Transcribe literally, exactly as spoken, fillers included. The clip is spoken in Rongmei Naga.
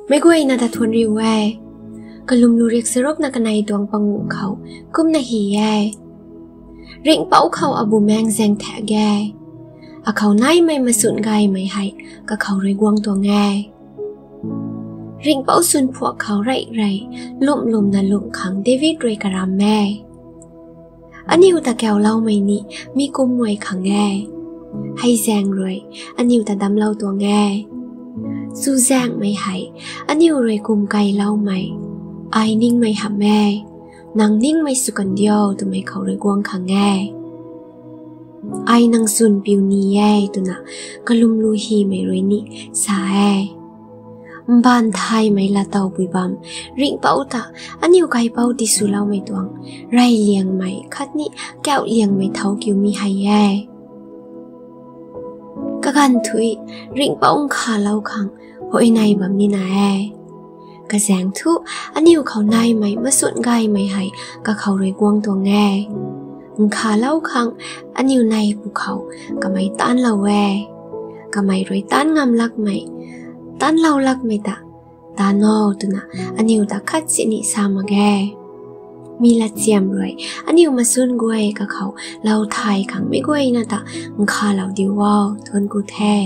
Meic guayna ta thuanc riu e. Kalwmlu riakserukna kanei tuang panguh khou kumna hy e: Ringhpouc khou abumaengc zaeng thak e. Akhou naimei masunh gaymei hei kakhou rui guang tuang e. Ringhpouc swn phuak khou reyrey lwmlwmna lungh khang David rui karam e: Aniu ta kauloumei ni mi kumhmei khang e. Hei zaeng rui aniu ta damclou tuang e. Chuzaenghmei hei aniu rui kumkailoumei, ai ningmei hamh e, nang ningmei sw kandiu twmei khou rui guang khang e. Ai nang swnpiu ni e, twna kalwmlu hymei rui ni sa e. Mbaanv thaymei laatowpui bam Ringhpouc ta aniu kaipouc tiswloumei tuang reyliangmei khatni kauhliangmei thau kiu mi hei e. Kaganv thu Ringhpouc nkhavlou khang huayney bam nina e. Kazaeng thu aniu khou naimei masunh gaymei hei kakhou rui guang tuang e. Nkhavlou khang aniu nei pwkhou kamei taanlou e. Kamei rui taanc ngam lakmei, taanlou lakmei ta taanc o twna aniu ta khat sini sa mak ge. Mi latchiam rui aniu masunh guay kakhou lou thay khang meic guayna ta nkhavlou diu o. Thuanc ku the.